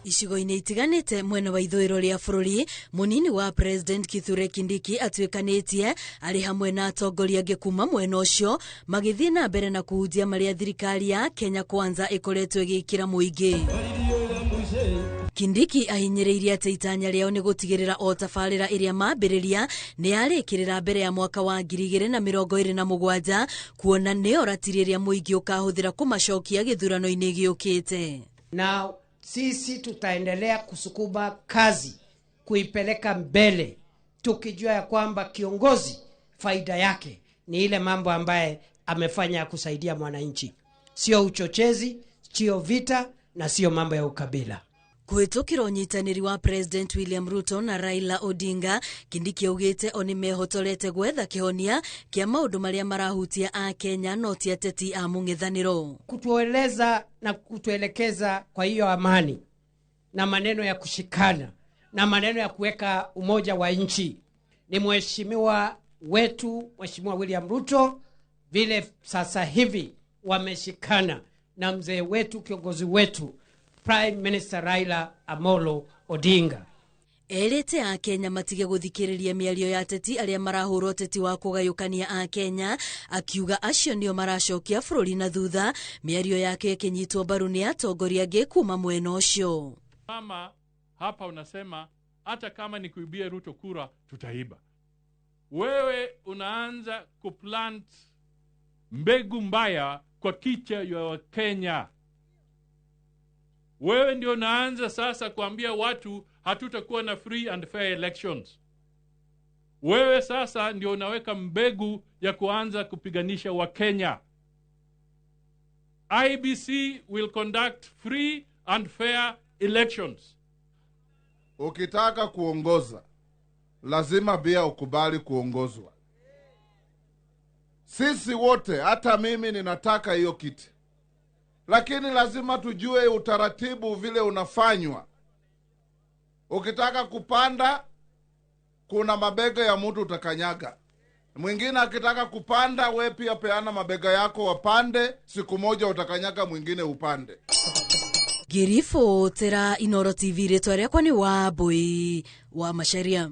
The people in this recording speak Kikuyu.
Icigo-inĩ itiganĩte mwena wa ithũĩro rĩa bũrũri, mũnini wa President Kithure Kindiki atuĩkanĩtie arĩ hamwe na atongoria angĩ kuma mwena ũcio magĩthiĩ na mbere na kũhunjia marĩa thirikari ya Kenya Kwanza ĩkoretwo ĩgĩkĩra mũingĩ. Kindiki ahinyĩrĩirie atĩ itanya rĩao nĩ gũtigĩrĩra o tabarĩra ĩrĩa mambĩrĩria nĩ yarĩkĩrĩra mbere ya mwaka wa 2027, kuona nĩyo ratiri ĩrĩa mũingĩ ũkahũthĩra kũmacokia gĩthurano-inĩ gĩũkĩte. Na sisi tutaendelea kusukuma kazi kuipeleka mbele, tukijua ya kwamba kiongozi faida yake ni ile mambo ambaye amefanya kusaidia mwananchi, sio uchochezi, sio vita na sio mambo ya ukabila. Kũhĩtũkĩra ũnyitanĩri wa President William Ruto na Raila Odinga, Kindiki augĩte o nĩmehotorete gwetha kĩhonia kĩa maũndũ marĩa marahutia Akenya no ti ateti a mũng'ethanĩro. Kutueleza na kutuelekeza kwa hiyo amani na maneno ya kushikana na maneno ya kuweka umoja wa nchi ni mheshimiwa wetu Mheshimiwa William Ruto, vile sasa hivi wameshikana na mzee wetu kiongozi wetu Prime Minister Raila Amolo Odinga. Erĩte Akenya matige gũthikĩrĩria mĩario ya ateti arĩa marahũra ũteti wa kũgayũkania Akenya, akiuga acio nĩo maracokia bũrũri na thutha, mĩario yake ĩkĩnyitwo mbaru nĩ atongoria angĩ kuma mwena ũcio. Mama hapa unasema hata kama ni kuibia Ruto kura tutaiba. Wewe unaanza kuplant mbegu mbaya kwa kichwa ya Wakenya. Wewe ndio unaanza sasa kuambia watu hatutakuwa na free and fair elections. Wewe sasa ndio unaweka mbegu ya kuanza kupiganisha Wakenya. IEBC will conduct free and fair elections. Ukitaka kuongoza lazima pia ukubali kuongozwa. Sisi wote, hata mimi ninataka hiyo kiti, lakini lazima tujue utaratibu vile unafanywa. Ukitaka kupanda kuna mabega ya mtu utakanyaga. Mwingine akitaka kupanda, we pia peana mabega yako wapande, siku moja utakanyaga mwingine upande. Ngĩribotera Inooro TV, rĩtwa rĩakwa nĩ Wambui wa Macharia.